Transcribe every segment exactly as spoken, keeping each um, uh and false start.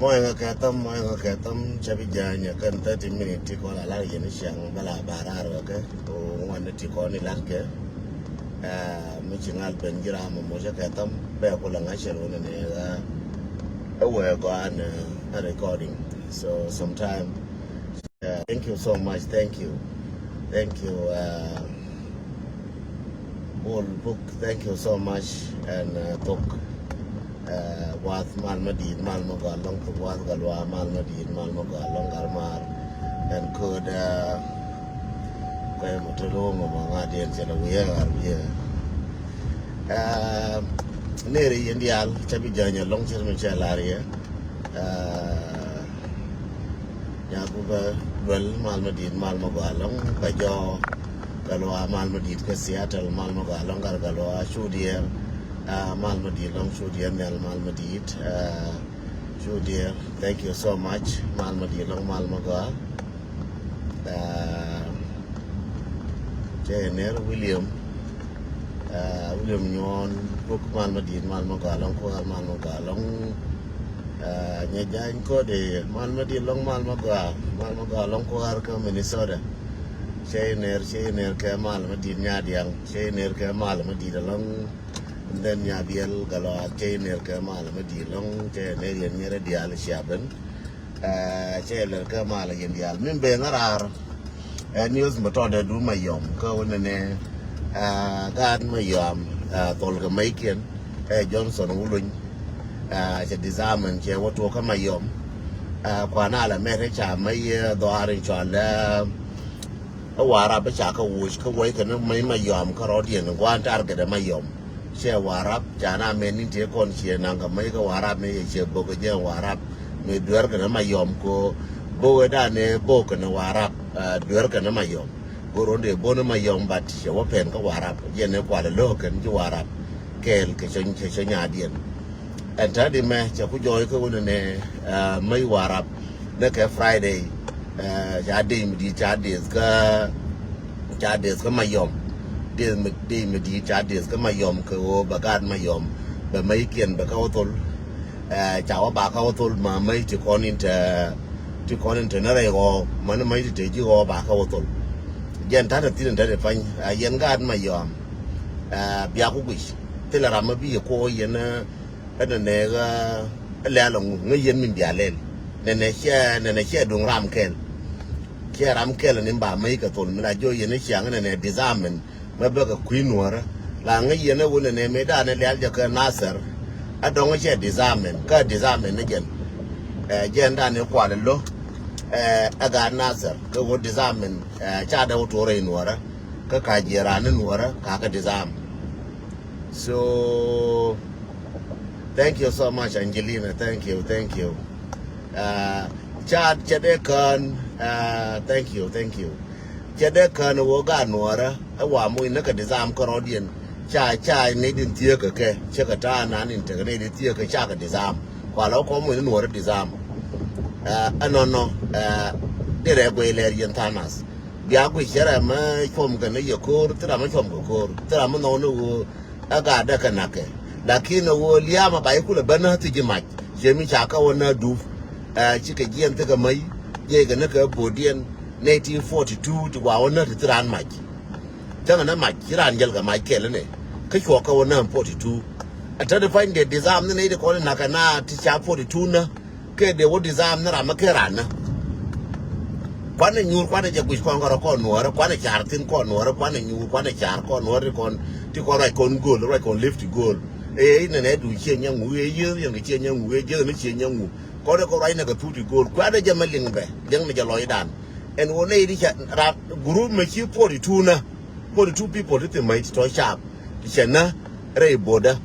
Mɔc ŋa kɛ thäm, mɔc ŋa kɛ thäm, ca bi jääny ɛ kɛn thirty minute ti kɔn a lar yɛn i̱ ciaŋ bä la ba raar wɛ kɛ. Ko ŋuan ni ti kɔn i̱ lar kɛ. Ɛ, mi ci ŋal ben ji̱ ram mɔ mɔc ɛ kɛ thäm bɛ ku la ŋa̱c cɛ run ni ɛ, ɛ wee gɔaa ni ɛ recording. So sometime, ɛ, thank you so much, thank you, thank you, ɛ, Bol Buk, thank you so much. And, uh, Thok, uh, Wath, mal ma di̱i̱t, mal ma gɔaa lɔŋ, Thok Wath Gal Wa, mal ma di̱i̱t, mal ma gɔaa lɔŋ, Gal Mar. And Kööd, uh, kɔy ma te lo̱o̱ŋ ma ŋa̱ diɛn cɛ lɛ wi̱i̱ ɛ ɣar wi̱i̱ ɛ. Uh, neri yɛn diaal, ca bi jääny ɛ lɔŋ cɛ mi cɛ lar yɛ. Uh, Nyaku bä duel mal ma di̱i̱t, mal ma gɔaa lɔŋ, Kajɔ, Gal Wa, mal ma di̱i̱t, kä Seattle, mal ma gɔaa lɔŋ, Gal, Gal Wa, Cu Diɛɛr, ah, mal ma di̱i̱t lɔŋ, Cu Diɛɛr nhial, mal ma di̱i̱t, ah, Cu Diɛɛr, thank you so much, mal ma di̱i̱t lɔŋ, mal ma gɔaa. Ah, cɛ ner William, ah, William Nyuɔn, Buk, mal ma di̱i̱t, mal ma gɔaa lɔŋ, Kuäär, mal ma gɔaa lɔŋ. Ah, Nyɛ Jany Kode, mal ma di̱i̱t lɔŋ, mal ma gɔaa, mal ma gɔaa lɔŋ, Kuäär kä Minnesota. Cɛ ner, cɛ ner kɛ mal ma di̱i̱t, Nya Diaŋ, cɛ ner kɛ mal ma di̱i̱t lɔŋ. And then Nya Biɛl Gal Wa, cɛ ner kɛ mal ma di̱i̱t lɔŋ, cɛ ner yɛn nyɛrɛ diaal cia ben. Ah, cɛ ler kɛ mal yɛn diaal. Min ben a raar. Ɛ, news mi tɔt dee du Mayɔm kä wunɛ nɛ, ah, gaat Mayɔm, ah, thol kɛ mɛykiɛn, ɛ, Johnson Wuluny, ah, cɛ disarmament cɛ wä tuɔk kä Mayɔm. Ah, kuan a la mɛt ca mɛy, ɛ, dhɔaar in cɔal, ɛ, ɛ Warap ca kä wuc kä wuɔc kɛn mɛy Mayɔm kä rɔɔdiɛn gua̱a̱n target ɛ Mayɔm. Ciɛ Warap, ca na mɛn ni tëë kɔn ciɛ naŋ kɛ mɛy kä Warap ni yɛ ciɛ bok kɛ jɛ Warap. Mi duer kɛn Mayɔm ko bok ɛ dan ɛ bok kɛn Warap, ah, duer kɛn Mayɔm. Ko ron dee bon Mayɔm bat ciɛ wä pɛn kä Warap. Jɛ ni kual lo̱ kɛn ji̱ Warap kɛɛl kɛ cɛ, cɛ, cɛ nyadiɛn. Ɛn ta̱a̱ di mɛ cɛ ku jɔɔy kä wunɛ nɛ, ah, mɛy Warap. Ni kɛ Friday, eh, ca dec mi di̱i̱t ca dec kä, ca dec kä Mayɔm. Dec mi, dec mi di̱i̱t ca dec kä Mayɔm kɛ ɣöö bɛ gaat Mayɔm, bɛ mɛykiɛn bɛ kä wä thol. Eh, ca wä ba kä wä thol ma mɛy ti kɔn in te, ti kɔn in te ni rɛy ɣɔɔ, mani mɛy ti te ji̱ ɣɔɔ ba kä wä thol. Jɛn ta̱tɛ thi̱n in te di pany, eh, yɛn gaat Mayɔm. Eh, bia ku guic. Thilɛ ram mi bi yɛ kuɔ yɛn, eh, Ɛ nɛnɛ ɣä ɛ lɛl ɛŋu ŋä yɛn min bia lɛl. Nɛnɛ cɛ, nɛnɛ cɛ duŋ ram kɛl. Cɛ ram kɛl ni ba mɛ ikɛ thol mi la jɔ yɛn ɛ ciaŋ nɛnɛ disarmament mɛ bäkɛ kui̱ nuɔrä. La ŋä yɛn ɛ wä nɛnɛ mɛ danɛ lɛl jɛ kɛ Nasir. Ɛ dɔŋ cɛ disarmament kä disarmament ni jɛn. Ɛ jɛn danɛ kual lo. Ɛ ɛ gat Nasir kɛ wä disarmament, ɛ ca dɛ wä tuɔrɛ inuɔrä. Kä ka jiɛ ran inuɔrä ka kɛ disarm. So, thank you so much, Angelina. Thank you, thank you. Uh, ca, ca dee kään, uh, thank you, thank you. Ca dee kään wä gaat nuɔrä, ɛ wa muc ni kɛ disarm kärɔ̱diɛn. Ca, ca ni din thieekä kɛ, cä kɛ ta̱a̱ nan in tekɛ ni din thieekä ca kɛ disarm. Kua lɔ kɔm muc ni nuɔrä disarm. Uh, ɛnɔnɔ, uh, di rɛ guic lɛr yɛn tha̱a̱ŋ nath. Bia guic cɛ ram mi cuɔm kɛ ni yɛ ko̱o̱r, thil ram mi cuɔm kɛ ko̱o̱r, thil ram mi nhɔk ni ɣöö ɛ gat dee kɛ na̱kɛ. Lakin ɛ ɣöö liaam ɛ ba i̱ kulɛ ben näk thiec ji̱ mac. Ciɛ mi ca kä wä näk dup. Ɛ, cikɛ jiɛn thikɛ mäc, jiɛckɛ ni kɛ bo̱o̱diɛn, nineteen forty two ti gua wä näk ti thil raan mac. Cäŋɛ ni mac, ci raan jäl kɛ mac kɛl ni. Kä cuɔ kä wä näk forty two. Ɛ te di pa̱ny dee disarm ni nɛy ti kɔn in na̱kɛ na ti ca forty two nä. Kɛ dee wä disarm ni ram mi ken ran ni. Kuanɛ nyuur, kuanɛ jɛ guic kɔn kärɔ kɔn nuɔrä, kuanɛ car thi̱n kɔn nuɔrä, kuanɛ nyuur, kuanɛ car kɔn nuɔrä ti kɔn, ti kɔn ruac kɔn gööl, ruac kɔn li̱ft ti gööl. Ee, inɛ nɛ duc ciɛ nyɛ ŋu, ee, yieth yɛn kɛ ciɛ nyɛ ŋu, ee, jieth ni ciɛ nyɛ ŋu. Kɔn ɛ kɔn ruac nɛ kɛ thuk ti gööl, kuanɛ jɛ mɛ liŋ bɛ, liŋ ni jɛ lɔcdan. Ɛn ɣöö nɛy ti ca rat group mɛ ci forty two nä, forty two people ti thim mɛ ti tɔ cap, ti cɛ nä rɛy bo̱dä.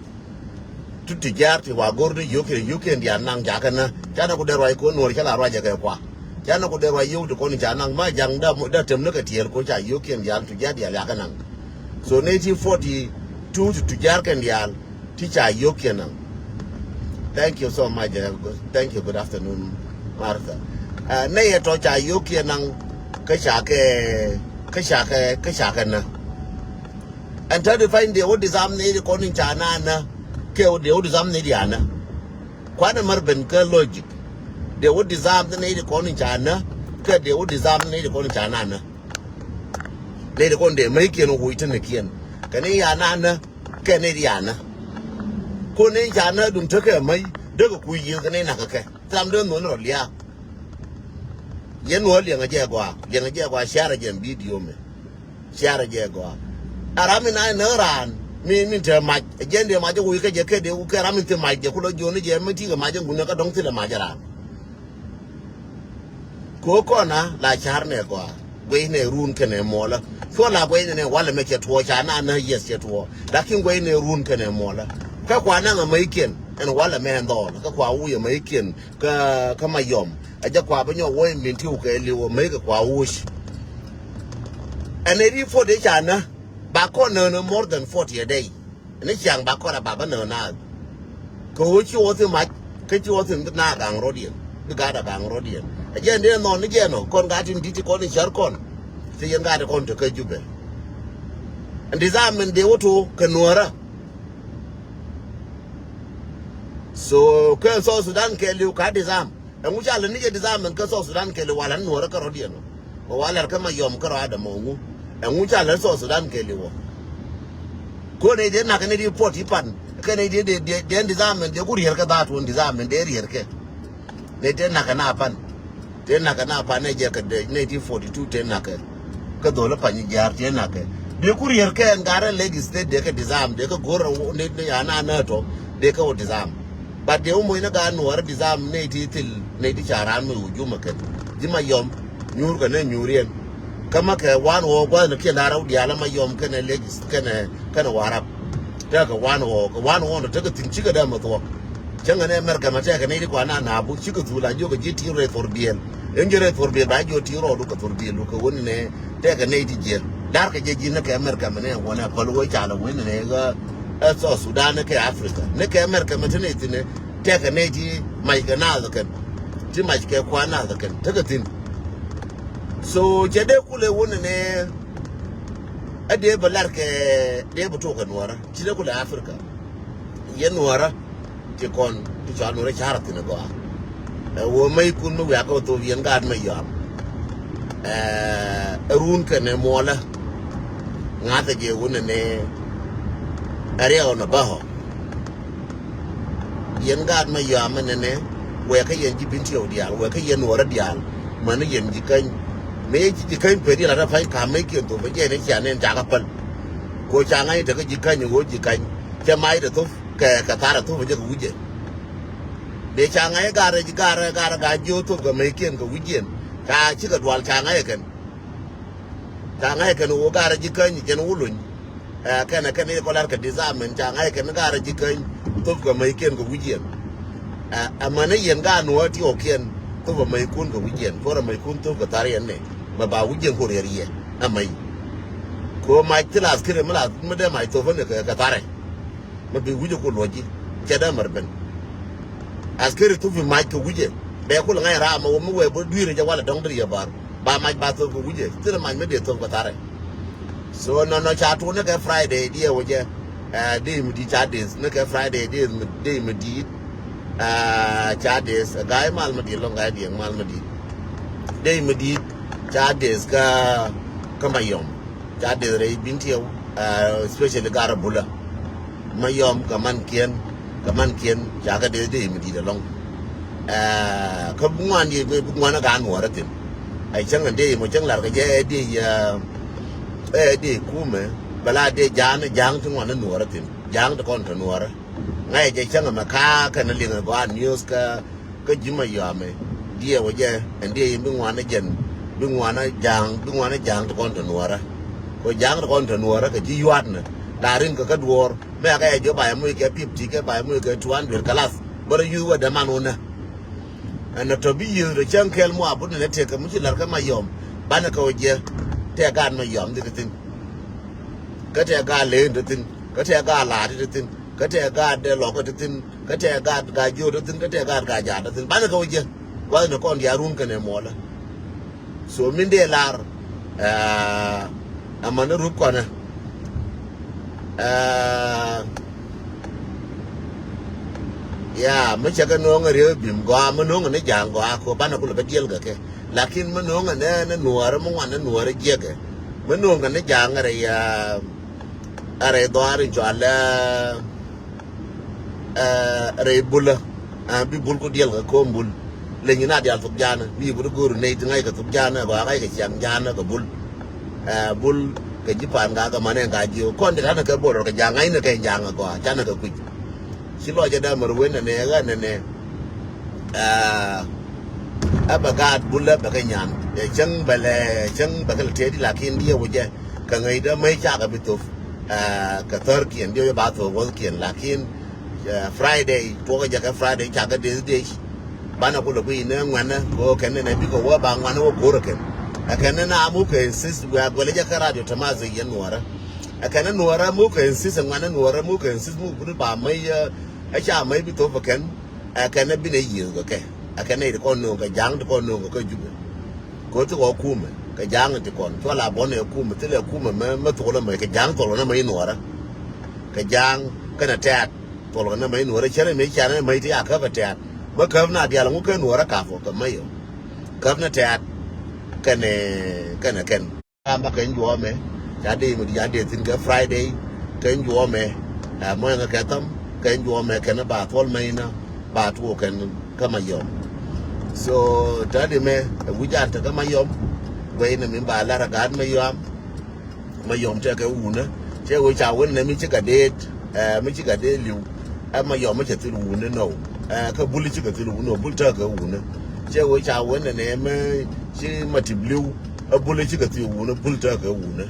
Tu ti jiaar ti wa go̱r ni yio̱kiɛn, yio̱kiɛn diaal naŋ ca kɛ nä. Canɛ ku dee ruac ko̱n nuɔr cä la ruac ɛ kɛ kua. Canɛ ku dee ruac yio̱k ti kɔn ca naŋ ma jaŋ da, da tem ni kɛ tiɛɛl ko̱ ca yio̱kiɛn diaal tu jiaar diaal ca kɛ naŋ. So nineteen forty two ti tu jiaar kɛn diaal ti ca yio̱kiɛn naŋ. Thank you so much. Uh, good, thank you. Good afternoon, Martha. Uh, nɛ yɛ tɔ ca yio̱kiɛn naŋ kä ca kɛ, kä ca kɛ, kä ca kɛ nä. Ɛn te di pa̱ny dee wä disarm ni di kɔn in ca na nä. Kɛ wä dee wä disarm ni di a nä. Kuanɛ mär ben kä logic. Dee wä disarm ni nɛy ti kɔn in ca nä. Kɛ dee wä disarm ni nɛy ti kɔn in ca na nä. Nɛy ti kɔn dee mäc kiɛn wä wuc te ni kiɛn. Kɛ ni ya na nä. Kɛ nɛy ti ya nä. Kun ni ca nä duŋ tekɛ mäc. Dee kɛ kuc yiëth kɛ nɛy nakä kɛ. Tham dee nhon rɔ liaak. Yɛn wä liɛŋ a jɛ gɔaa. Liɛŋ a jɛ gɔaa, share jɛ video mɛ. Share jɛ gɔaa. A ram in a nä raan. Mi, mi te mac. Jɛn dee mac a wuc kɛ jɛ kɛ dee wä kɛ ram in te mac jɛ kulɔ jiɔni jɛ mi ti kɛ mac a ŋun a kä dɔŋ thilɛ mac a raan. Ko kɔna la car nɛ gɔaa. Guey nɛ run kɛnɛ mɔlä. Cuɔ la guey nɛ walɛ mɛ cɛ tuɔ ca na na yes cɛ tuɔ. Lakin guey nɛ run kɛnɛ mɔlä. Kä kua naŋ a mäc kiɛn ɛn walɛ mɛ ɛn dhɔl. Kä kua wuc a mäc kiɛn kä, kä Mayɔm. A jɛ kua bi nyɔ wuɔc min ti wukɛ liw a mäc kɛ kua wuc. Ɛn ɛ ri forty ca na. Ba kɔn nä nä more than forty a day. Ni ciaŋ ba kɔn a ba ba nä naath. Kɛ ɣöö ci wä thi mac kä ci wä thi na gaŋ rɔ̱diɛn. Bi gaat a gaŋ rɔ̱diɛn. A jɛ ni nɔn ni jɛ nɔ kɔn gaat in di̱t ti kɔn in cär kɔn. Thi yɛn gaat in kɔn te kä Jubɛ. Ɛn disarm min dee wä to kɛ nuäärä. So kɛ South Sudan kɛ liw ka disarm. Ɛŋu ca lɛ ni jɛ disarm min kä South Sudan kɛ liw walɛ nuäärä kä rɔ̱diɛn. Ɔ walɛ kä Mayɔm kä rɔ Adam ɔ ŋu. Ɛŋu ca lɛ South Sudan kɛ liw ɔ. Ko nɛy dee nak kɛ nɛy dee puɔt i̱ pan kɛ nɛy dee dee dee disarm min dee ku riɛr kɛ dhaat wun disarm min dee riɛr kɛ. Nɛy dee nak kɛ na pan. Tëë nak kɛ na pan nɛ jɛ kɛ dee nɛy ti forty two tëë nak kɛ. Kä dhol pany jiaar tëë nak kɛ. Dee ku riɛr kɛ ɛn garɛ Lake State dee kɛ disarm dee kɛ go̱r ni ni ya na nä tɔ dee kɛ wä disarm. But dee wä moc ni gaat nuɔɔr disarm nɛy ti thil nɛy ti ca raan mi wä jumä kɛn. Ji̱ Mayɔm nyuur kɛ ni nyuur yɛn. Kä mä kɛ wan wä gua̱th ni kiɛn da̱rä wä diaal Mayɔm kɛnɛ Lake kɛnɛ kɛnɛ Warap. Tɛkɛ wan wä kɛ wan wä ni tekɛ thi̱n cikɛ dee mɛ thuɔ̱k. Cäŋɛ ni America mɛ tɛkɛ nɛy ti kua na na̱a̱ buk cikɛ thul a jiök kɛ ji̱ ti rɛy thor biɛl. Ɛn ji̱ rɛy thor biɛl ba jiök ti rɔɔdu kɛ thor biɛl wä kɛ wä ni nɛ tɛkɛ nɛy ti jiɛl. Da̱rkɛ jɛ ji̱ ni kɛ America mɛ ni ɛ wä ni ɛ päl wä ca lɛ wä ni nɛ ɣä ɛ South Sudan ni kɛ Africa ni kɛ America mɛ te nɛy thi̱n ni tɛkɛ nɛy ti mac kɛ naath kɛn. Ti mac kɛ kua naath kɛn tekɛ thi̱n. So cɛ dee kulɛ wä ni nɛ ɛ dee bɛ lar kɛ dee bɛ tok kɛ nuɔrä ci dee kulɛ Africa. Yɛn nuɔrä ti kɔn ti cɔal nuɔrä ca̱r a thi̱n a gɔaa. Ɛ wä mäc kun mi wiakä wä thop yɛn gaat Mayɔm. Ɛ run kɛnɛ muɔlä ŋa̱thä jɛ wun ɛnɛ ɛ riɛw nɛ bähɔ. Yɛn gaat Mayɔm ɛnɛ nɛ wɛɛkä yɛn ji̱ Bintiɛw diaal wɛɛkä yɛn nuɔrä diaal. Mäni yɛn ji̱ käny mëë ji̱ käny pet yɛn latɛ pa̱ny ka̱m mëë kiɛn thop ɛ jɛ ni cia nɛn cakä päl. Ko ca ŋa̱c tekɛ ji̱ käny ɛ ɣöö ji̱ käny cɛ mac te thop. Kɛ kɛ tharɛ thop jɛ kɛ wi̱cɛ. Dee ca ŋa̱c garɛ ji̱ garɛ garɛ ga ji̱ ɣöö thop kɛ mec kiɛn kɛ wi̱cdiɛn. Ca cikɛ dual ca ŋa̱c kɛn. Ca ŋa̱c kɛn ɣöö garɛ ji̱ käny jɛn wä lony. Ɛ kɛn ɛ kɛn i̱ kɔlar kɛ disarm mɛn ca ŋa̱c kɛn garɛ ji̱ käny thop kɛ mec kiɛn kɛ wi̱cdiɛn. Ɛ mɛn i̱ yɛn gaat nuɔ̱ɔ̱r ti ɣɔ̱kiɛn thop ɛ mec kun kɛ wi̱cdiɛn. Kuɔrɛ mec kun thop kɛ thar yɛn nɛ mɛ ba wi̱cdiɛn ku riɛr yɛ. Ɛ mec. Ko mac ti la askiri mi la mi dee mac thop ni kɛ tharɛ. Mi bi wi̱cɛ ku luɔ̱c ji̱ cɛ dee mɛr ben. Askiri thop bi mac kɛ wi̱cɛ bɛ kul ŋa̱c raam mi wä mi wee bi dui̱r jɛ walɛ dɔ̱ŋ dee yɛ bär. Ba mac ba thop kɛ wi̱cɛ thil mac mi dee thop kɛ tharɛ. So nɔnɔ ca tuun ni kɛ Friday diɛ wä jɛ. Ɛ dee mi di̱i̱t ca dee ni kɛ Friday dee mi di̱i̱t. Ɛ ca dee ɛ ga̱a̱c mal mi di̱i̱t lɔŋ ga̱a̱c diɛŋ mal mi di̱i̱t. Dee mi di̱i̱t ca dee kä kä Mayɔm. Ca deth rɛy Bintiɛw, especially Garɛ Bulä. Mayɔm kɛ mankiɛn kɛ mankiɛn ca kɛ deth dee mi di̱i̱t ɛlɔ̱ŋ. Kä bi ŋuan yɛ bi ŋuan ɛ gaat nuɔɔrä thi̱n. Ɛ cäŋ ɛ dee mɔ cäŋ lar kɛ jɛ ɛ dee ɛ dee kumɛ bɛ la dee ja̱a̱n ja̱a̱ŋ ti ŋuan ɛ nuɔɔrä thi̱n ja̱a̱ŋ ti kɔn te nuɔɔrä. Ŋa̱cɛ jɛ cäŋ ɛmɛ ka̱a̱ kɛn ɛ liŋ ɛ gɔaa news kä kä ji̱ Mayɔmɛ diɛ wä jɛ ɛn diɛ in bi ŋuanä jɛn bi ŋuanä ja̱a̱ŋ bi ŋuanä ja̱a̱ŋ ti kɔn te nuɔrä. Kɛ ja̱a̱ŋ ti kɔn te nuɔrä kɛ ji̱ yua̱tnä la rin kɛ kä duɔ̱ɔ̱r mɛ kɛ jɛ jiök ba yɛ moc kɛ fifty kɛ ba yɛ moc kɛ two hundred kɛ lath bä rɔ yuth wä däman wä nä. Ɛn ɛ tɔ bi yiëth rɔ cäŋ kɛl muaap wä nɛ tëk kɛ mi ci la̱r kä Mayɔm banɛ kɛ wä jɛ tɛk gaat Mayɔm di ti thi̱n. Kä tɛk gaat leen ti thi̱n kä tɛk gaat la̱a̱t ti thi̱n. Kä tɛk gaat dee lɔkä ti thi̱n kä tɛk gaat gaa jiöt ti thi̱n kä tɛk gaat gaa jaat ti thi̱n banɛ kɛ wä jiɛn. Gua̱thni kɔn diaal run kɛnɛ muɔlä. So min dee lar amäni rup kɔnɛ. Ya, mi cɛ kɛ no̱o̱ŋ ɛ riek bim gɔaa, mi no̱o̱ŋ ɛ ni ja̱a̱ŋ gɔaa kɛ banɛ kulɛ bä diɛl kɛ kɛ. Lakin mi no̱o̱ŋ ɛ ni, ni nuɔɔrɛ, mi ŋuan ni nuɔɔrɛ jiɛkɛ. Mi no̱o̱ŋ kɛ ni ja̱a̱ŋ ɛ rɛy, ah, ɛ rɛy dhɔaar in cɔal, ah, ah, rɛy bulä. Ah, bi bul ku diɛl kɛ ko̱o̱m bul. Leny in a diaal thok ja̱a̱nä, bi bul go̱o̱r nɛy ti ŋa̱c kɛ thok ja̱a̱nä, gɔaa ŋa̱c kɛ ciaŋ ja̱a̱nä kɛ bul. Ah, bul kɛ ji̱ pa̱a̱n gak kɛ manɛ gak ji̱ kɔn ti ta̱nɛ kɛ bol rɔ kɛ ja̱a̱ŋ ŋa̱cnɛ kɛ ja̱a̱ŋ ɛ gɔaa, canɛ kɛ kui̱c. Ci lɔcɛ dee mär wen nɛnɛ ɣän nɛnɛ. Aa, ɛ bɛ gaat bulä bɛ kɛ nyan. Ɛ cäŋ bɛ lɛ, cäŋ bɛ kɛ lɛ tëëdi, lakin diɛ wä jɛ. Kɛ ŋäc dee mäc cakɛ bi thop. Aa, kɛ thärkiɛn diɛ wä ba thop wäthkiɛn, lakin, ɛ, Friday, tuɔkä jɛ kɛ Friday, cakɛ dee dee. Banɛ kulɛ kui̱ inɛ ŋuɛnɛ, kɛ ɣöö kɛn nɛnɛ bikɛ wä ba ŋuanɛ wä go̱rä kɛn. Ɛ kɛn nɛnɛ amukɛ insist, wiaa guɛlɛ jɛ kɛ radio Tamath yɛn nuɔrä. Ɛ kɛn nuɔrä mukɛ insist, ŋuanɛ nuɔrä mukɛ insist, mukɛ buni ba mäc, ɛ, ɛ ca mäc bi thop ɛ kɛn. Ɛ kɛn ɛ binɛ yiëëth kɛ kɛ. Ɛ kɛn ɛ ti kɔn no̱o̱ŋ kɛ ja̱a̱ŋ ti kɔn no̱o̱ŋ kɛ kɛ Jubɛ. Kɛ ɣöö ti kɔ kumɛ kɛ ja̱a̱ŋ ti kɔn. Cua la buɔ̱n ɛ kumɛ, thilɛ kumɛ mɛ, mɛ thok lɛ mäc kɛ ja̱a̱ŋ thok lɛ nɛ mäc nuɔrä. Kɛ ja̱a̱ŋ kɛnɛ tɛ̈t thok lɛ nɛ mäc nuɔrä. Cärɛ mëë canɛ mäc ti a käp ɛ tɛ̈t. Mɛ käp na diaal ŋu kɛ nuɔrä kap kɛ mäc ɔ. Käp nɛ tɛ̈t kɛnɛ, kɛnɛ kɛn. Ram ba kɛn juɔmɛ, ca dee mi di ca dee thin kɛ Friday, kɛn juɔmɛ, ɛ, mɔyɛ ŋa kɛ tham, kɛn juɔmɛ kɛn ba thuɔl mɛ ina, ba tuɔ kɛn kä Mayɔm. So, tɛ di mɛ, ɛ, wi̱c an te kä Mayɔm, guɛy ni mi ba lar a gaat Mayɔm, Mayɔm tɛ kɛ wunä, cɛ wee ca wen ni mi ci ka deet, ɛ, mi ci ka deet liw, ɛ, Mayɔm mi cɛ thil wunä nɔ, ɛ, kä bul ci ka thil wunä, bul tɛ kɛ wunä, cɛ wee ca wen ni mi ci ma tip liw, ɛ bul cikɛ thi̱i̱ wunä, bul tekɛ wunä.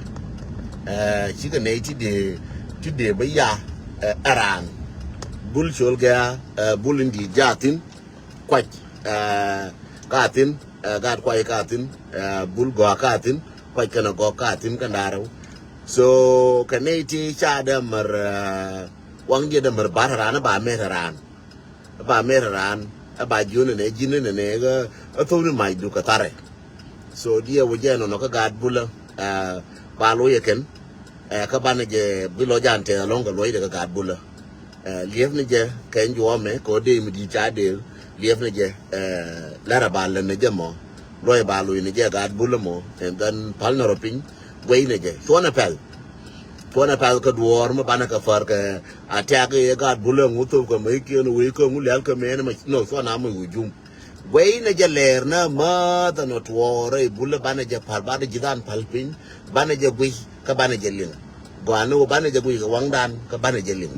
Ɛ, cikɛ nɛy ti dee, ti dee bä ya, ɛ, ɛ raan. Bul col gɛ̈, ɛ, bul in di̱i̱t ja thi̱n, kuac, ɛ, ka thi̱n, ɛ, gaat kuac ka thi̱n, ɛ, bul gɔaa ka thi̱n, kuac kɛnɛ gɔk ka thi̱n kɛn da̱rɛw. So, kɛ nɛy ti ca dee mär, ɛ, waŋ jiɛ dee mär bar raan, ba mɛt raan. Ɛ ba mɛt raan, ɛ ba jiön nɛnɛ, ji̱n nɛnɛ, ɛ, ɛ thok ni mac duk kɛ tharɛ. So, diɛ wä jɛ nɔnɔ kä gaat bulä, ɛ, ba lo̱c ɛ kɛn, ɛ, kä banɛ jɛ bi lɔc an tɛth alɔ̱ŋ kɛ luɔcdɛ kä gaat bulä. Ɛ, liɛpni jɛ kɛ juɔmɛ, kɛ ɣöö dee mi di̱i̱t ca dee, liɛpni jɛ, ɛ, lɛrɛ ba lät ni jɛ mɔ. Luɔc ba lo̱c ni jɛ gaat bulä mɔ, and then pal ni rɔ piny, guɛy ni jɛ. Cuɔnɛ pɛl. Cuɔnɛ pɛl kɛ duɔɔr mi banɛ kɛ pär kɛ attack i̱ gaat bulä ŋu thop kɛ mec kiɛn wec kɛ ŋu lial kɛ mɛn mɛ. No, cuɔnɛ amɔ i̱ wujum. Guɛy ni jɛ lɛɛr ni mäth ɛn ɔ tuɔɔr i̱ bulä banɛ jɛ pal, banɛ ji̱ dhan pal piny, banɛ jɛ guiy, kä banɛ jɛ liŋ. Gɔaa ni wä banɛ jɛ guiy kɛ waŋdan, kä banɛ jɛ liŋ.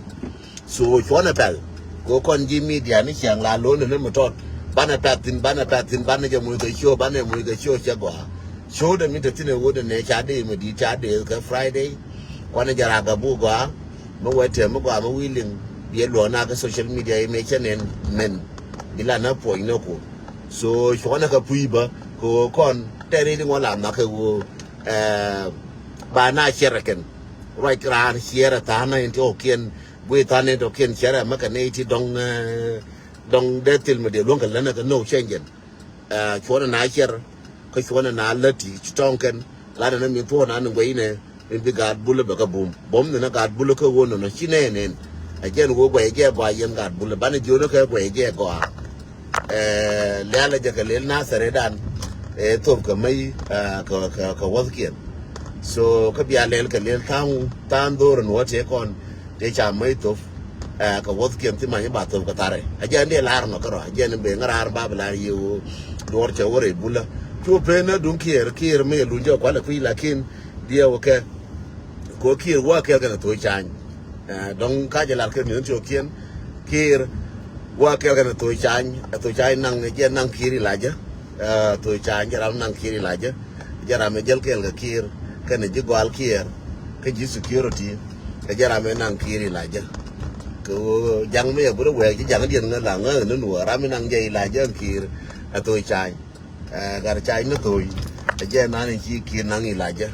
So, cuɔnɛ pɛl. Kɛ kɔn ji̱ media ni ciaŋ la lo̱n ni mi tɔt. Banɛ pɛth thi̱n, banɛ pɛth thi̱n, banɛ jɛ muc kɛ show, banɛ muc kɛ show cɛ gɔaa. Show dɛ mi te thi̱n ɛ ɣöö dɛ nɛ ca dee mi di̱i̱t ca dee kɛ Friday. Kuanɛ jɛ rak kɛ buk gɔaa. Mi wɛ tɛm mi gɔaa mi wi̱i̱ liŋ. Biɛ luɔ̱k na kɛ social media imɛ cɛ nɛn mɛn. Bi la na puɔ̱ny nɔ ku. So, cuɔnɛ kɛ pui̱ bä. Kɛ ɣöö kɔn tɛr i̱ di ŋuɔ la nhɔk kɛ ɣöö, ɛ, ba na ciɛrɛ kɛn. Ruac raan ciɛrɛ tha̱a̱n na in ti ɣɔ̱kiɛn. Guiy tha̱a̱n in ti ɣɔ̱kiɛn ciɛrɛ mɛ kɛ nɛy ti dɔ̱ŋ, ɛ, dɔ̱ŋ dee thil mi dee luäŋ kɛ länɛ kɛ no change in. Ɛ, cuɔ̱nɛ na ciɛr, kä cuɔ̱nɛ na lät ti ci tɔ̱ŋ kɛn, lanɛ ni mi thuɔ̱ɔ̱n an in guɛy inɛ, in bi gaat bulä bɛ kä bum. Bum ni na gaat bulä kä ɣöö nɔnɔ ci nɛɛn in. Ɛ jɛn ɣöö guɛy jɛ gɔaa yɛn gaat bulä, banɛ jiöönä kɛ guɛy jɛ gɔaa. Ɛ, lialɛ jɛ kɛ lel na thɛrɛ dan, ɛ, thop kɛ mäc, ɛ, kɛ, kɛ, kɛ wäthkiɛn. So, kä bia lɛl kɛ lel tha̱a̱ŋ, tha̱a̱ŋ dho̱r in wä tëë kɔn, tëë ca mäc thop, ɛ, kɛ wäthkiɛn thi many ba thop kɛ tharɛ. A jɛn dee lar nɔ kärɔ, a jɛn ben ŋäraar ba bi lar yie ɣöö duɔ̱ɔ̱r cɛ wä rɛy bulä. Cu pen na duŋ kiɛɛr, kiɛɛr mi yɛ luny jɛ kualɛ kui̱, lakin diɛw kɛ. Kɛ ɣöö kiɛɛr wä kɛɛl kɛn a thok cany. Ɛ, dɔ̱ŋ ka jɛ lar kɛ mi̱th ti ɣɔ̱kiɛn, kiɛɛr wä kɛɛl kɛn a thok cany, a thok cany naŋ, jɛ naŋ kiɛɛr ilacä. Ɛ, thok cany jɛ ram naŋ kiɛɛr ilacä. Jɛ ram ɛ jäl kɛɛl kɛ kiɛɛr, kɛnɛ ji̱ gɔal kiɛɛr, kä ji̱ security, kɛ jɛ ram ɛ naŋ kiɛɛr ilacä. Kɛ ɣöö ja̱ŋ mi ɛ bä rɛ wɛɛk ji̱ ja̱ŋ diɛn ŋä la ŋä ni nuɔɔr ram mi naŋ jɛ ilacä kiɛɛr ɛ thok cany. Ɛ, gat cany ni thok. Ɛ jɛ nan in ci kiɛɛr naŋ ilacä.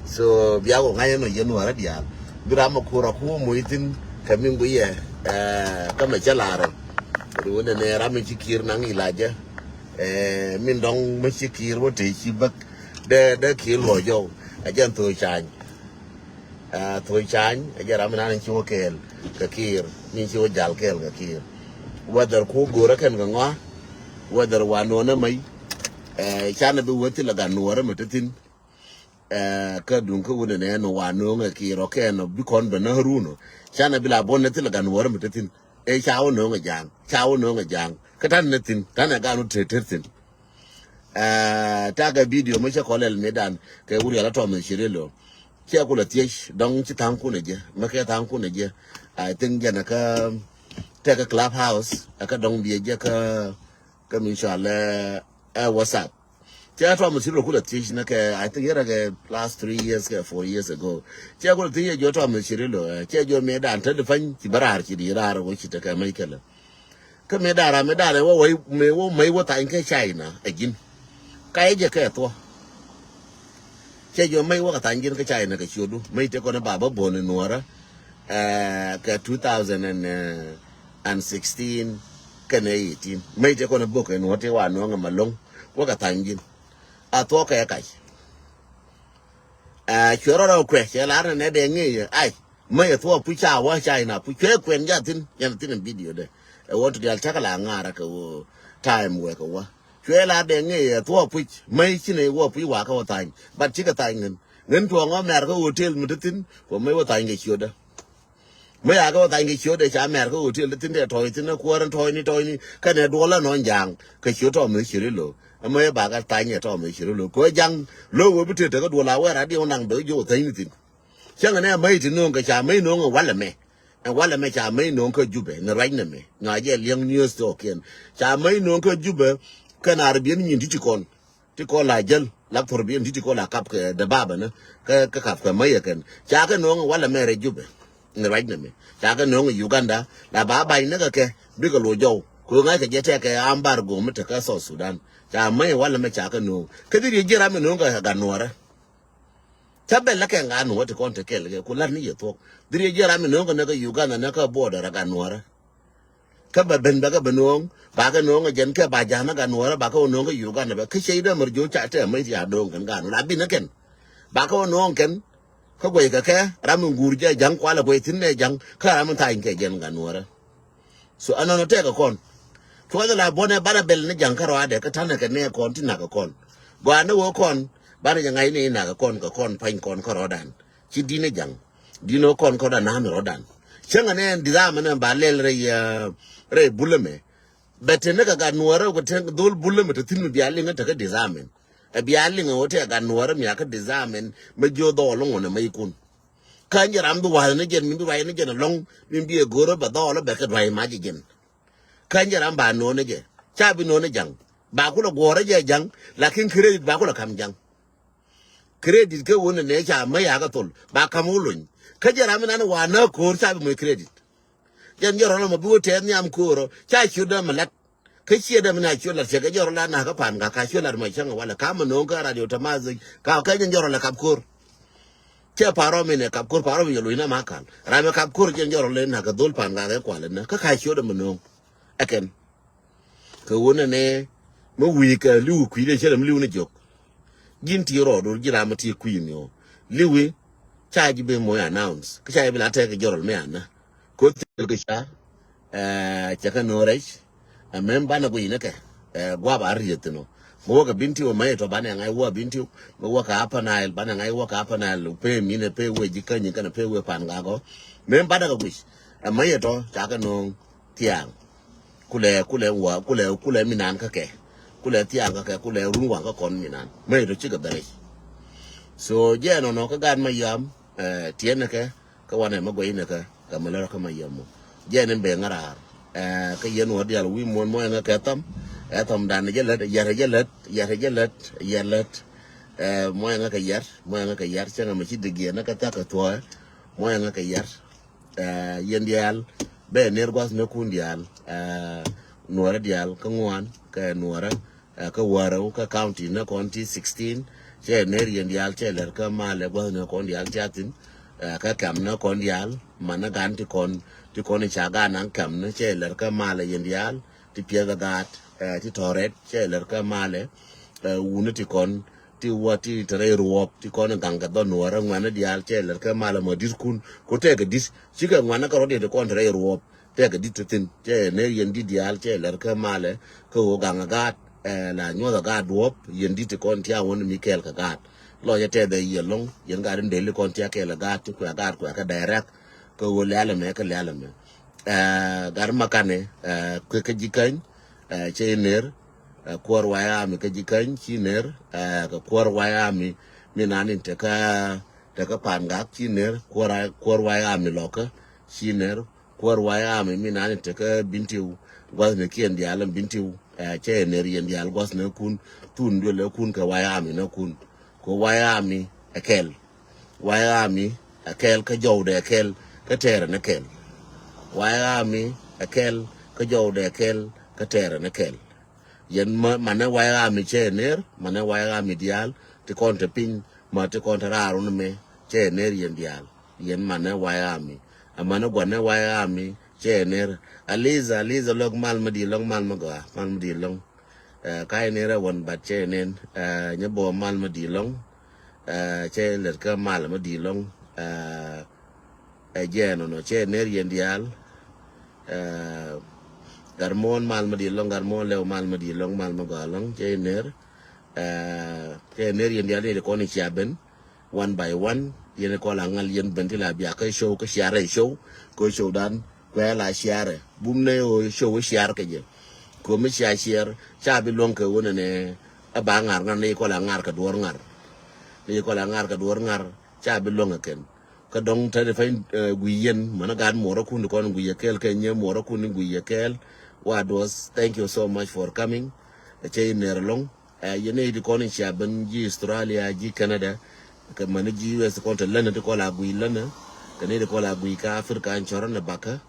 So, bia kɔ ŋa̱c ɛn ɔ yɛn nuɔɔrä diaal. Bi ram ɛ kur a ku moc thi̱n kɛ mi gui yɛ, ɛ, kä mɛ cä larɛ. Ri wä nɛnɛ ram in ci kiɛɛr naŋ ilacä. Ɛ, min dɔ̱ŋ mi ci kiɛɛr wä te ci bäk. Dee, dee kiɛɛr luɔc jɔw. Ɛ jɛn thok cany. Ɛ, thok cany, ɛ jɛn ram mi nan in ci wä kɛɛl kɛ kiɛɛr. Min ci wä jal kɛɛl kɛ kiɛɛr. Whether ku go̱o̱rä kɛn kɛ ŋɔa, whether wa nɔnɛ mɛy, eh, canɛ bi wä thil a gan nuɔrä mɛ te thin. Eh, kä duŋ kä wunɛ nɛ nɔ wa nɔŋɛ ki rɔ kɛn nɔ bi kɔn bɛ nä run nɔ. Canɛ bi la bɔn nɛ thil a gan nuɔrä mɛ te thin. Eh, ca wä nɔŋɛ jaŋ, ca wä nɔŋɛ jaŋ. Kä tanɛ nɛ thin, tanɛ gan wä te te thin. Eh, takɛ video mi cɛ kɔlɛl mi dan kɛ wuri ala tɔmɛ ciri lo. Cɛ kulɛ thiec dɔŋ ci thaŋ kunɛ jɛ, mɛ kɛ thaŋ kunɛ jɛ. I think jɛn kä tɛkɛ Clubhouse, ɛ kä dɔŋ biɛ jɛ kä, kä mi cɔal ɛ, ɛ WhatsApp. Cɛ tɔmɛ ciri lo kulɛ thiec nɛ kɛ, I think yɛrɛ kɛ last three years kɛ four years ago. Cɛ kulɛ thiec jɛ jɔ tɔmɛ ciri lo, eh, cɛ jɔ mi dan te di pany ci bɛ raar ci di raar wä ci tekɛ mɛ kɛlɛ. Kä mëë da̱a̱ ram mëë da̱a̱ rɛ wä wä mëë wä mɛy wä thany kä China ɛ ji̱n. Ka yɛ jɛ kɛ thuɔ. Cɛ jɔ mɛy wä kɛ thany ji̱n kä China kɛ ciötdu. Mɛy tëë kɔn ɛ ba bä buɔ̱n ɛ nuɔ̱ɔ̱rä, eh, kɛ two thousand and, eh, and sixteen kɛnɛ eighteen. Mɛy tëë kɔn ɛ bok ɛ nuɔ̱ɔ̱r tëë wa nuɔ̱ɔ̱ŋ ɛ ma lo̱ŋ. Wä kɛ thany ji̱n. A thuɔ kɛ kac. Ɛ, cuɛ rɔ rɔ kuɛ, cɛ lar nɛ nɛ dee ŋi̱i̱c, ai, mä yɛ thuɔɔk puc ca wä China puc, cuɛ kuɛn ja thi̱n, yɛn thi̱n in video dɛ. Ɛ wä ti dial cakɛ la ŋa̱rä kɛ wä time wɛ kɛ wä. Cuɛ lar dee ŋi̱i̱c, ɛ thuɔɔk puc, mä i̱ ci nɛ wä puc wa kä wä thany, but cikɛ thany ŋän. Ŋän tuɔɔŋ wä mɛr kä hotel mi ti thi̱n, kɛ mä wä thany kɛ ciötdä. Mä ya kä wä thany kɛ ciötdɛ ca mɛr kä hotel thi̱n tɛ tɔy thi̱n kuäär in tɔyni tɔyni kɛnɛ duɔl la nɔn ja̱a̱ŋ kɛ ciöt tɔmɛ ciri lo. Mä ya ba kä thany ɛ tɔmɛ ciri lo kɛ ja̱a̱ŋ lo wä bi tëë tekä duɔl a wɛr a diɛw naŋ bɛ jiɔ thänyni thi̱n. Cäŋɛ nɛ mäc ti no̱o̱ŋ kɛ ca mäc no̱o̱ŋ ɛ walɛ mɛ. Ɛ walɛ mɛ ca mäc no̱o̱ŋ kä Jubɛ ni ruac nɛ mɛ nyɔa jɛ liɛŋ news tɔɔkiɛn. Ca mäc no̱o̱ŋ kä Jubɛ kɛn Arabian nyin ti ti kɔn. Ti kɔn la jäl lak thor bi ɛn ti ti kɔn la kap kɛ dɛ babɛ ni kä kä kap kɛ mä yɛ kɛn ca kɛ no̱o̱ŋ walɛ mɛ rɛ Jubɛ. Ni ruac nɛ mɛ ca kɛ no̱o̱ŋ Uganda la ba ba̱ny ni kɛ kɛ bikɛ lo̱c jɔw kɛ ŋa̱c kɛ jɛ tɛk kɛ ambargo mi te kä South Sudan. Ca mä yɛ walɛ mɛ ca kɛ no̱o̱ŋ kä dhil yɛ ji̱ ram mi no̱o̱ŋ kɛ gan nuɔrɛ. Ca bɛl lɛ kɛ ŋa nuɔrɛ ti kɔn te kɛl kɛ ku lat ni yɛ thuɔk dhil yɛ ji̱ ram mi no̱o̱ŋ kɛ ni kä Uganda ni kä border ɛ gan nuɔrɛ. Kä bɛ ben bɛ kɛ bɛ no̱o̱ŋ ba kɛ no̱o̱ŋ ɛ jɛn kɛ ba ja̱a̱n ɛ gan nuɔ̱ɔ̱rä ba kɛ wä no̱o̱ŋ kä Uganda bɛ kä cɛ idä mär jo̱o̱c ca tɛ mäc ti a do̱o̱ŋ kɛn gan nuɔ̱ɔ̱rä a bin ɛ kɛn. Ba kɛ wä no̱o̱ŋ kɛn kä guɛy kɛ kɛ ram in guur jɛ ja̱ŋ kualɛ guɛy thi̱n nɛ ja̱ŋ kä ram in tha̱a̱ny kɛ jɛn gan nuɔ̱ɔ̱rä. So ɛnɔnɔ tɛkɛ kɔn. Cuɔth la buɔ̱nɛ banɛ bɛl ni ja̱ŋ kä rɔadɛ kä ta̱nɛ kɛ nɛ kɔn ti nak kɛ kɔn. Gɔaa ni wä kɔn banɛ jɛ ŋa̱c ni nak kɛ kɔn kɛ kɔn pa̱ny kɔn kä rɔdan. Ci di̱n ni ja̱ŋ. Di̱n ni wä kɔn kɛ rɔdan na̱a̱n rɔdan. Cäŋɛ ni ɛn di̱t amɛ ni ba lɛl rɛy, eh, rɛy bulä mɛ. Bɛ te ni kɛ gat nuɔɔrä kɛ te dhol bulä mɛ te thi̱n mi bia liŋ ɛ te kä di̱t amɛ. Ɛ bia liŋ ɛ wä te gat nuɔɔrä mi a kä di̱t amɛ mɛ jiö dhɔɔl ŋuɔ̱n ɛ mɛ ikun. Kä nyɛ ram bi wa̱th ni jɛn mi bi ruac ni jɛn ɛlɔ̱ŋ mi bi ɛ go̱rä bɛ dhɔɔl bɛ kɛ ruac mac jɛn. Kä nyɛ ram ba no̱o̱n ni jɛ ca bi no̱o̱n ni ja̱ŋ. Ba kulɛ guɔ̱ɔ̱rä jɛ ja̱ŋ lakin credit ba kulɛ ka̱m ja̱ŋ. Credit kä wun ni nɛ ca mä yakä thol ba ka̱m wä lony. Kä jɛ ram mi nan wa nä ko̱o̱r ca bi moc credit. Jɛn jɛ rɔl mɔ bi wä tɛth nhiam ko̱o̱rä ca ciöt däm mi lat. Kä ciɛ däm mi na ciöt lat cɛ kɛ jɛ rɔl la na̱k kä pan ka ka ciöt lat mɔ cäŋ walɛ ka mɛ no̱o̱ŋ kä radio tamath. Ka kɛ jɛn jɛ rɔl la kap ko̱o̱r. Cɛ parɔ mi nɛ kap ko̱r parɔ mi yɛ lo̱c na ma kal ram mi kap ko̱r jɛn jɔrɔ lɛ na kɛ dhol pan gak ɛ kual ɛn na kä ka ciöt ɛmɛ no̱o̱ŋ. Ɛ kɛn kɛ wun ɛnɛ mi wi̱i̱ kɛ li̱w kui̱ dee cɛ lɛ mi li̱w ni jiök. Ji̱n ti rɔ dor ji̱ ram mi ti kui̱ ni ɔ li̱wi ca ji̱ ben moc announce kä ca ji̱ ben a tɛk kɛ jɔrɔ mi anna. Koth thil kɛ ca, eh, cɛ kɛ no̱o̱ŋ rɛc. Ɛ mɛm banɛ guiy ni kɛ, eh, guap a rieth thin ɔ. Mi wä kɛ bin ti wä mɛy tɔ banɛ ŋa̱c wä bin ti wä. Mi wä kɛ Upper Nile banɛ ŋa̱c wä kɛ Upper Nile pee mi nɛ pee wee ji̱ käny kɛnɛ pee wee pan gak ɔ. Mɛm banɛ kɛ guic. Ɛ mɛy tɔ ca kɛ no̱o̱ŋ thiaŋ. Kulɛ kulɛ wa kulɛ kulɛ mi nan kä kɛ. Kulɛ thiaŋ kä kɛ kulɛ run waŋ kä kɔn mi nan. Mɛy tɔ cikɛ bɛ rɛc. So jɛ nɔnɔ kä gat ma yam, eh, tiɛn ni kɛ. Kä wanɛ mɛ guɛy ni kä kɛ mɛ lär kä mɛ yɛm mɔ. Jɛ ni ben ŋa̱raar. Ɛ, kä yɛn wä dial wi̱i̱ muɔ̱n mɔ ɛŋä kɛ thɔm. Ɛ thɔm dan jɛ lät, yɛr jɛ lät, yɛr jɛ lät, yɛr lät. Ɛ, mɔ ɛŋä kɛ yɛr, mɔ ɛŋä kɛ yɛr, cäŋɛ mɛ ci digiɛn ni kä thak kɛ thuɔ̱ɔ̱. Mɔ ɛŋä kɛ yɛr. Ɛ, yɛn dial, bɛ ner gua̱th ni kun dial. Ɛ, nuɔrä dial, kä ŋuan, kɛ nuɔrä. Ɛ, kä wäärä wä kä county ni kɔn ti sixteen. Cɛ ner yɛn diaal cɛ lɛr kä malɛ gua̱th ni kɔn diaal ti a thin. Ɛ, kä kɛm ni kɔn diaal man ni gan ti kɔn ti kɔn i̱ ca gan naŋ kɛm ni cɛ lɛr kä malɛ yɛn diaal ti piɛth a gaat. Ɛ, ti tɔrɛt cɛ lɛr kä malɛ. Ɛ, wuni ti kɔn ti wä ti te rɛy ruɔp ti kɔn i̱ gaŋ kɛ dhɔn nuɔrä ŋuɛni diaal cɛ lɛr kä malɛ mɔ di̱t kun ko tɛk kɛ di̱t cikɛ ŋuɛni kä rɔ̱diɛn ti kɔn te rɛy ruɔp. Tɛkɛ di̱t ti thi̱n cɛ ner yɛn di̱t diaal cɛ lɛr kä malɛ kä ɣöö gaŋ a gaat. Ɛ la nyuɔth a gaat duɔ̱ɔ̱p yɛn di̱t ti kɔn tia wän mi kɛɛl kɛ gaat. Lɔc a tɛth ɛ yiëë lɔ̱ŋ yɛn gaat in deli kɔn tia kɛɛl kɛ gaat ti kuɛ gaat kuɛ kä direct. Kä ɣöö lɛl ɛmɛ kä lɛl ɛmɛ. Ɛ gat makanɛ ɛ kuɛ kä ji̱ käny. Ɛ cɛ ner ɛ kuɔr wayami kä ji̱ käny ci ner. Ɛ kɛ kuɔr wayami mi nan in tekä tekä pan gak ci ner kuɔr wayami lɔkä ci ner. Kuäär White Army mi nani tekä Bentiu gua̱thnikiɛn diaal ɛn Bentiu. Ɛ cɛ ɛ ner yɛn diaal gua̱thnikun thun duëlɛkun kɛ White Army näkun. Kɛ White Army ɛ kɛl. White Army ɛ kɛl kä jɔwdɛ ɛ kɛl kä tɛɛrɛ ni kɛl. White Army ɛ kɛl kä jɔwdɛ ɛ kɛl kä tɛɛrɛ ni kɛl. Yɛn ma manɛ White Army cɛ ner manɛ White Army diaal ti kɔn te piny ma ti kɔn te raar wun mɛ cɛ ner yɛn diaal. Yɛn manɛ White Army a manɛ guanɛ White Army cɛ ner. Aliza aliza lɔk mal ma di lɔŋ mal ma gɔa mal ma di lɔŋ. Ɛ ka yɛn ner ɛ wän bat cɛ nen. Ɛ nyɛ bɔ mal ma di lɔŋ. Ɛ cɛ lɛt kä mal ma di lɔŋ. Ɛ ɛ jɛɛn ɔnɔ cɛ ner yɛn diaal. Ɛ gar muɔ̱ɔ̱n mal ma di lɔŋ gar muɔ̱ɔ̱n lɛw mal ma di lɔŋ mal ma gɔaa lɔŋ cɛ ner. Ɛ cɛ ner yɛn diaal ni di kɔn i̱ cia ben one by one yɛn kɔn la ŋal yɛn ben ti la bia kä show kä share show. Kä show dan kuɛ la share bum ne o show share kɛ jɛ. Ko mi cia share ca bi luɔŋ kɛ wunɛ ne. Ɛ ba ŋar ŋar ni kɔn la ŋar kɛ duɔr ŋar. Ni kɔn la ŋar kɛ duɔr ŋar ca bi luɔŋ kɛ kɛn. Kä dɔŋ tɛni pɛny guiy yɛn mänä gaat muɔrä kun kɔn guiy yɛ kɛɛl kɛ nyɛ muɔrä kun guiy yɛ kɛɛl. Wa duɔth, thank you so much for coming. Ɛ cɛ in ner lɔŋ. Ɛ yɛn ni di kɔn in cia ben ji̱ Australia ji̱ Canada. Kɛ mänä ji̱ U S kɔn te länä ti kɔn la guiy länä. Kɛ ni di kɔn la guiy kä Africa in cɔrä ni bakä.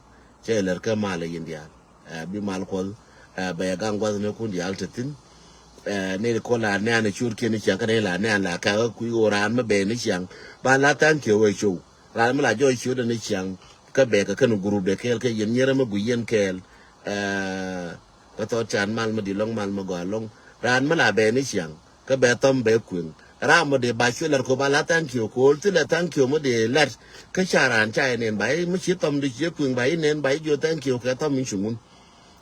Cɛ lɛr kä malɛ yɛn diaal. Ɛ bi mal kuɔth. Ɛ bɛ yɛ gaŋ guath ni kun diaal te thin. Ɛ ni kɔ la nɛn a ciöt kiɛn ni ciaŋ kä ni la nɛn la kɛ kä kui̱ ɣöö raan mi bɛ ni ciaŋ. Ba la thank you ɛ show raan mi la jɔɔc ciöt ni ciaŋ. Kä bɛ kɛ kɛn group de kɛɛl kɛ yɛn nyierä mi gui yɛn kɛɛl. Ɛ kä thɔɔt can mal mi di lɔŋ mal mi gɔaa lɔŋ. Raan mi la bɛ ni ciaŋ. Kä bɛ thɔm bɛ kueŋ. Ram mi dee ba cuɛ lat ko ba la thank you ko ti la thank you mi dee lat. Kä ca raan ca yɛ nɛn ba mi ci thɔm di ci kueŋ ba yi nɛn ba yi jiɔ thank you kɛ thɔm mi ci ŋun.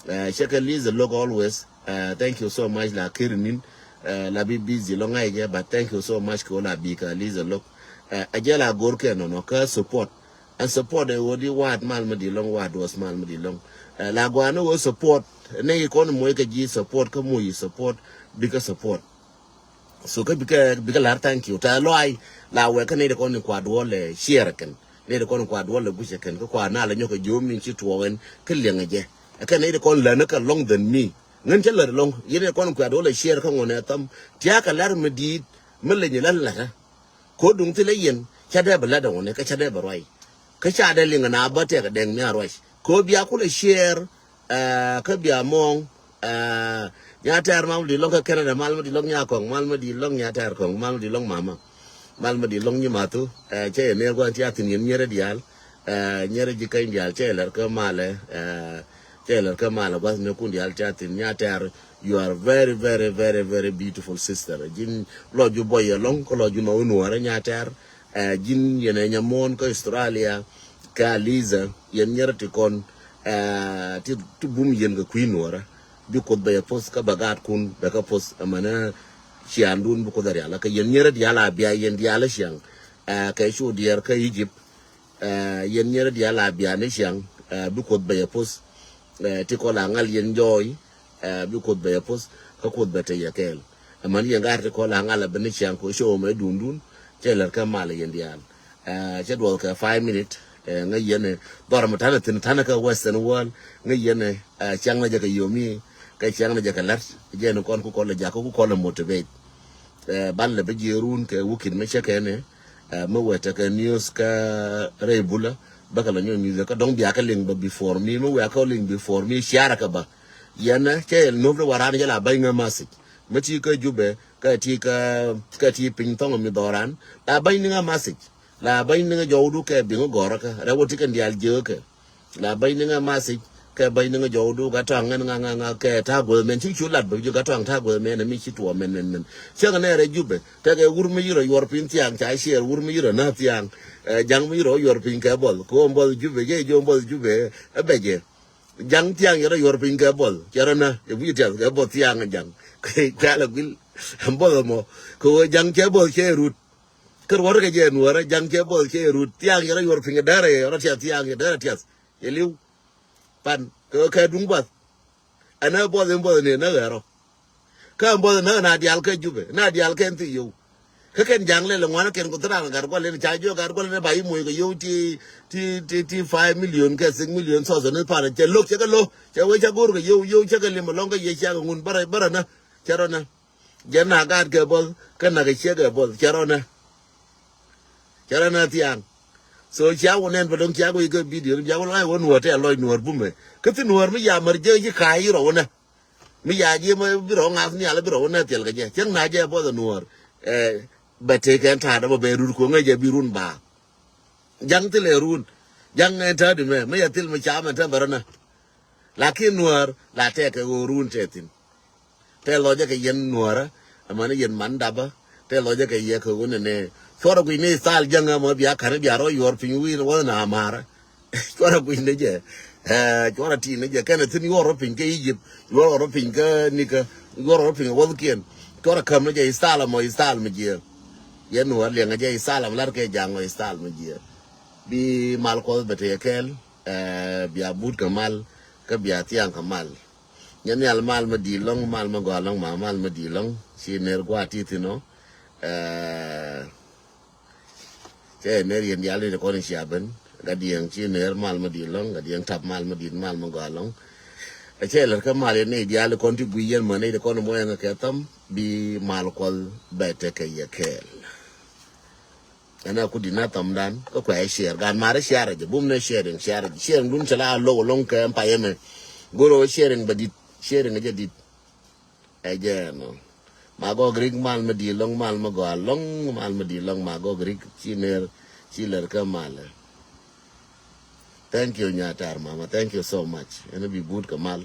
Ɛ cɛ kɛ Liza Lok always. Ɛ thank you so much la kiri nin. Ɛ la bi busy lɔŋ a jɛ but thank you so much kɛ wä la bi kɛ Liza Lok. Ɛ a jɛ la gor kɛ nɔnɔ kä support. And support ɛ wä di waat mal mi di lɔŋ waat was mal mi di lɔŋ. Ɛ la gɔaa ni wä support. Ni kɔn moc kɛ ji̱ support kä moc support. Bikɛ support. So kä bikɛ bikɛ lar thank you ta lɔai. La wɛ kä nɛy ti kɔn ni kua duɔl lɛ share kɛn. Nɛy ti kɔn ni kua duɔl lɛ guic kɛn kä kua na lɛ nyɔk kɛ jiom min ci tuɔɔk ɛn kä liɛŋ jɛ. Ɛ kɛ nɛy ti kɔn lɛn kä lɔŋ than mi ŋän cä lät lɔŋ yɛn ti kɔn ni kua duɔl lɛ share kä ŋuɔn ɛ tham. Tiakä lar mi diit mi leny lät lät. Ko duŋ thilɛ yɛn ca dee bɛ lat ɛ ŋuɔn ɛ kä ca dee bɛ ruac. Kä ca dee liŋ na bä tɛk dɛŋ mi a ruac ko bia kulɛ share. Ɛ kä bia mɔŋ. Ɛ nya tɛr mal di lɔŋ kä Canada mal ma di lɔŋ nya kɔŋ mal ma di lɔŋ nya tɛr kɔŋ mal ma di lɔŋ mama. Mal ma di lɔŋ nyi mathu. Ɛ cɛ yɛ ner guan tia thin yɛn nyerɛ dial. Ɛ nyerɛ ji kany dial cɛ lɛr kä malɛ. Ɛ cɛ lɛr kä malɛ guath ne kun dial tia thin nya tɛr. You are very very very very beautiful sister jin. Lɔ ju bɔy yɛ lɔŋ kä lɔ ju ma win ware nya tɛr. Ɛ jin yɛn ɛ nya mɔn kä Australia. Kä Aliza yɛn nyerɛ ti kɔn. Ɛ ti ti bum yɛn kɛ kui̱ nuɔrä. Bi kuoth bɛ yɛ poth kä bɛ gaat kun bɛ kä poth ɛmɛnɛ. Cian dun bi kuoth ɛ rial kä yɛn nyerɛ dial a bia yɛn dial ciaŋ. Ɛ kɛ cu diɛɛr kä Egypt. Ɛ yɛn nyerɛ dial a bia ni ciaŋ. Ɛ bi kuoth bɛ yɛ poth. Ɛ ti kɔn la ŋal yɛn jɔɔy. Ɛ bi kuoth bɛ yɛ poth kä kuoth bɛ te yɛ kɛɛl. Ɛmɛn yɛn gaat ti kɔn la ŋal a bɛ ni ciaŋ kɛ cu mɛ dun dun. Cɛ lɛr kä mal yɛn dial. Ɛ cɛ duɔth kɛ five minute. Ɛ ŋä yɛn ɛ dhɔr mi tanɛ thin tanɛ kɛ Western world. Ŋä yɛn ɛ ciaŋ na jɛ kɛ yomi kɛ ciaŋ na jɛ kɛ lat. Jɛ ni kɔn ku kɔn lɛ jak ku kɔn lɛ motivate. Ɛ ban lɛ bɛ jiɛ run kɛ wikin mi cɛ kɛ ni. Ɛ mi wɛ tɛ kɛ news kä rɛy bulä bä kɛ lɛ nyɔ news kä dɔŋ bia kɛ liŋ bɛ before mi mi wɛ kɛ liŋ before mi ciara kɛ bä. Yɛn ɛ cɛ yɛn nop rɛ waran jɛ la bä iŋä message. Mi ti kä Jubɛ kɛ ti kä kɛ ti piny thɔŋ mi dhɔran la bä iŋä message. La bäny niŋä jɔwdu kɛ biŋä gɔrä kä rɛw wä ti kɛn diaal jiäkä kɛ. La bäny niŋä message kɛ bäny niŋä jɔwdu kä tɔaŋ ŋän ŋa ŋa ŋa kɛ ta̱a̱ guäth mɛn ci cu lat bä ju kä tɔaŋ ta̱a̱ guäth mɛn mi ci tuɔɔk mɛn mɛn mɛn. Cäŋ nɛ rɛ Jubɛ tekɛ wur mi yirɔ yuɔr piny thiaŋ ca share wur mi yirɔ na thiaŋ. Ɛ jaŋ mi yirɔ yuɔr piny kɛ buɔth kɛ wä buɔth Jubɛ jɛ jɛ buɔth Jubɛ ɛ bɛ jɛ. Jaŋ thiaŋ yɛrɛ yuɔr piny kɛ buɔth. Cɛ rɔ nä, ɛ wi̱i̱ tiath kɛ buɔth thiaŋ jaŋ. Kɛ cɛ la guil. Buɔth ɛmɔ. Kɛ ɣöö jaŋ cɛ buɔth cɛ rut. Kä ruɔ̱t kɛ jɛ nuɔrä, jaŋ cɛ buɔth cɛ rut. Thiaŋ yɛrɛ yuɔr piny kɛ därɛ, yɛrɛ tiath thiaŋ yɛ därɛ tiath. Yɛ li̱w. Pan. Kɛ ɣöö kɛ duŋ buɔth. Ɛn ɛ buɔth in buɔth ni nä ɣɛrɔ. Kä ɛn buɔth nä na diaal kä Jubɛ, na diaal kɛn thi yio̱w. Kä kɛn ja̱a̱ŋ lɛl ŋuan kɛn ku thil raan gat gua̱l in ca jiök gat gua̱l in ba yi moc kɛ yio̱w ti, ti, ti, ti five million kɛ six million South Sudanese pound. Cɛ lo̱k cɛ kɛ lo̱, cɛ wee ca go̱o̱r kɛ yio̱w, yio̱w cɛ kɛ lim ɛlɔ̱ŋ kä yiëë ciak ŋun bärä, bärä nä. Cɛ rɔ nä. Jɛ na gaat kɛ buɔth, kä na kɛ ciek kɛ buɔth, cɛ rɔ nä. Cɛ rɔ nä thiaŋ. So cia wä nɛn bä dɔ̱ŋ cia wä ikä video, cia wä la wä nuɔ̱ɔ̱r tɛ lɔc nuɔ̱ɔ̱r bumɛ. Kä thi nuɔ̱ɔ̱r mi ya mär jɛ ji̱ ka̱a̱c i̱ rɔ wä nä. Mi ya ji̱ mɛ bi rɔ ŋa̱th nhial bi rɔ wä nä thiɛl kɛ jɛ. Cäŋ na jɛ buɔth ɛ nuɔ̱ɔ̱r. Ɛ, bɛ tëë kɛn ta̱a̱dä bä bɛ run kuɔ̱ŋ ɛ jɛ bi run ba. Ja̱ŋ thilɛ run. Ja̱ŋ ɛn ta̱a̱di mɛ, mi ya thil mi ca mɛ te bɛ rɔ nä. Lakin nuäär la tɛkɛ ɣöö ruun tɛ thi̱n. Tɛ lɔcä kɛ yɛn nuäärä, amäni yɛn man dapä. Tɛ lɔcä kɛ yɛ kɛ ɣöö nɛnɛ. Cuɔrɛ guic ni thal jäŋä mɔ bia ka̱n bia rɔ yuɔr piny wi̱i̱ ni wäth na amaarä. Cuɔrɛ guic ni jɛ. Ɛ, cuɔrɛ ti ni jɛ kɛnɛ thi̱n yuɔr rɔ piny kä Egypt. Yuɔr rɔ piny kä nikä. Yuɔr rɔ piny wäthkiɛn. Cuɔrɛ käm ni jɛ isthalä mɔ isthal mi jiɛ. Yɛn nuäär liɛŋä jɛ isthalä mi lar kɛ jaŋ mɔ isthal mi jiɛ. Bi mal kuɔth bɛ tëë kɛɛl. Ɛ, bia but kɛ mal, kä bia thiaŋ kɛ mal. Nyɛ nhial mal mi di̱i̱t lɔ̱ŋ, mal mi gɔaa lɔ̱ŋ, ma mal mi di̱i̱t lɔ̱ŋ. Ci ner gua̱a̱t ti thi̱n ɔ. Ɛ, cɛ ner yɛn diaal ni kɔn cia ben. Gat diɛŋ ci ner mal mi di̱i̱t lɔ̱ŋ, gat diɛŋ tap mal mi di̱i̱t mal mi gɔaa lɔ̱ŋ. Ɛ cɛ lɛr kä mal yɛn ni diaal kɔn ti gui̱c yɛn mɛ ni kɔn mɔ yɛn kɛ thäm. Bi mal kuɔth bɛ tekɛ yɛ kɛɛl. Ɛn a kut di na thɔmdan kä kuɛ share gan mari share jɛ bum ni sharing share jɛ sharing dun cɛ la low lɔŋ kɛ ɛn payɛ mɛ. Goro sharing bɛ dit, sharing jɛ dit. Ɛ jɛ nɔ. Ma gɔk rik mal mi di lɔŋ, mal mi gɔa lɔŋ, mal mi di lɔŋ, ma gɔk rik ci ner ci ler kä mal. Thank you, Nyatar mama, thank you so much. Ɛn bi but kɛ mal.